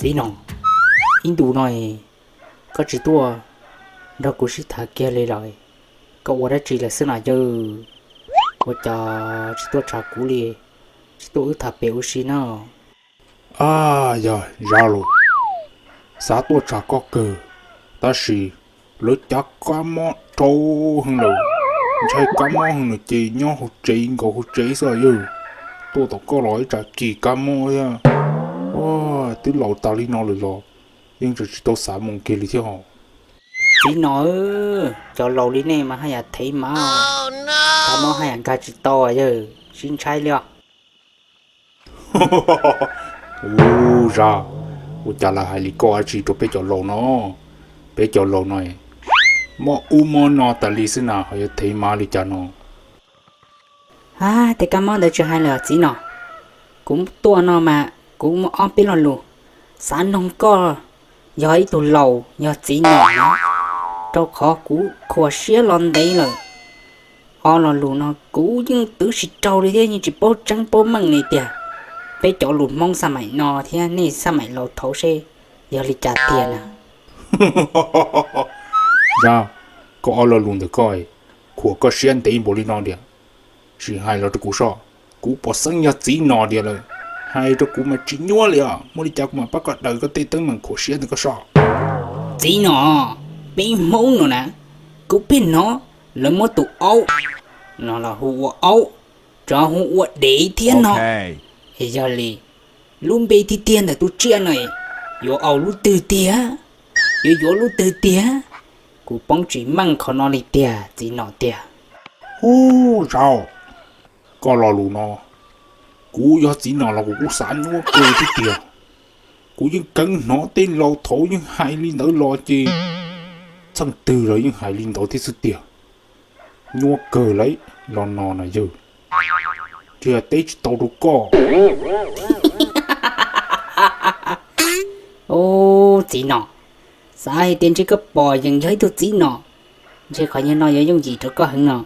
Txiv nom, ib ntus no koj tsis tuaj nrog kuv sib tham kiag li lawm, koj ua dab tsi lawm xwb no yawg? Ua cas tsis tuaj tsham kuv li, tsis tuaj wb tham pem ua si na? Yog Zab los, xav tuaj tsham koj kawg, tab sis lawv cav kab mob rau heev lawm, ntshai kab mob heev lawm ces nyob hauv tsev nkaus hauv tsev xwb yawg. Tuaj tom koj los ib tsam kis kab mob thiab. Twb laus tas li no lawm los yeej tseem tsis tau xav mus kiag li thiab hos. Txiv nom, cov laus li nej mas haj yam thev mas, kab mob haj yam nkag tsis tau yawg, sib ntshai li os. Ub, Zab, ua cas lawv hais li koj dab tsi rau peb cov laus no? Peb cov laus no mob ub mob no tas li xwb na, ho yuav thev mas li cas no? A, tej kab mob ntawd tsis hais lawm txiv nom. Kuv tuaj no mas kuv muaj ob peb lo lus xav noog koj, yog ib tug laus yog txiv nom na, rau qhov kuv khuam siab los ntev lawm. Ob lo lus no kuv yeej twv tsis raug li thiab yeej tsis paub tseeb paub meej li tiag. Peb cov lus Hmoob xab maim no thiab nej xab maim laus thaud seb yog li cas tiag na? Zab, koj ob lo lus ntawm koj khuam koj siab ntev npaum li no tiag, sim hais los rau kuv soj. Kuv pom xeeb yog txiv nom tiag lawm, hais rau kuv mas tsis nyuaj li os, muaj li cas kuv mam pab koj daws koj tej teeb meem khuam siab ntawm koj soj. Txiv nom, peb Hmoob no na, kuv pheej hnov lawv muab tus aub no los hu ua aub, tso hu ua dev thiab no. Es yog li, lub npe tiag tiag ntawm tus tsiaj no yuav au lub twg tiag? Yuav yuav lub twg tiag? Kuv poob tsis meej qhov no li tiag txiv nom tiag. Ub, Zab, koj lo lus no, kuv yog txiv nom los kuv kuj xav nyuaj kawg thiab tiag. Kuv yeej kheev hnov tej laus thaud yeej hais li ntawd los ces txheej twg los yeej hais li ntawd thiab xwb tiag. Nyuaj kawg lauj, lo no na yawg, ntshe teb tsis tau rau koj. Ub, txiv nom, xav hais tias ntshe koj pom yeej yog ib tug txiv nom, ntshe qhov yog no yuav yooj yim rau koj heev no,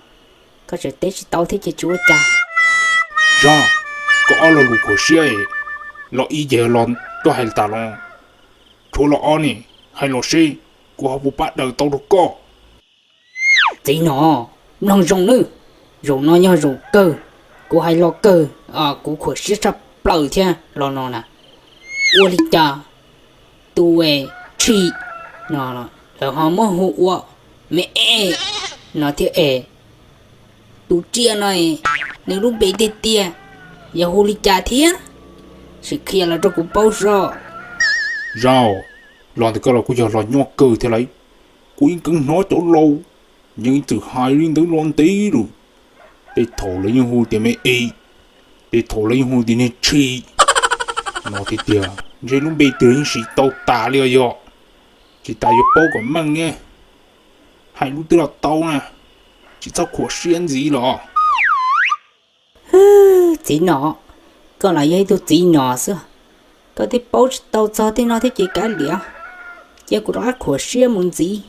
koj tseem teb tsis tau thiab ces tsis ua cas. Zab, koj ob lo lus khuam siab los ib yam los koj hais tas los, tshuav los ob ne, hais los seb kuv ho puas pab daws tau rau koj. Txiv nom, mloog zoo nawb, zaum no yog zaum kawg, kuv hais los kawg, kuv khuam siab tshaj plaws thiab los no na. Ua li cas tus es tshis no lawv ho muab hu ua me es no thiab es, tus tsiaj no nws lub npe tiag tiag yog hu li cas thiab? Sim qhia los rau kuv paub soj. Zab, los ntawm koj los kuj yog los nyuaj kawg thiab lauj. Kuv yeej kheev hnov cov laus yeej ib txwm hais li ntawd los ntev lawm. Tej thaum lawv yeej hu tias me es, tej thaum lawv yeej hu tias niag tshis no tiag tiag. Ntshe lub npe twg yeej siv tau tas li os yog. Tsis tas yuav paub kom meej ne, hais lub twg los tau na, tsis txhob khuam siab ntxiv los. Txiv nom, koj los yog ib tug txiv nom xwb, koj twb paub tsis tau txog tej no thiab ces kav liam, cia kuv rov qab khuam siab mus ntxiv.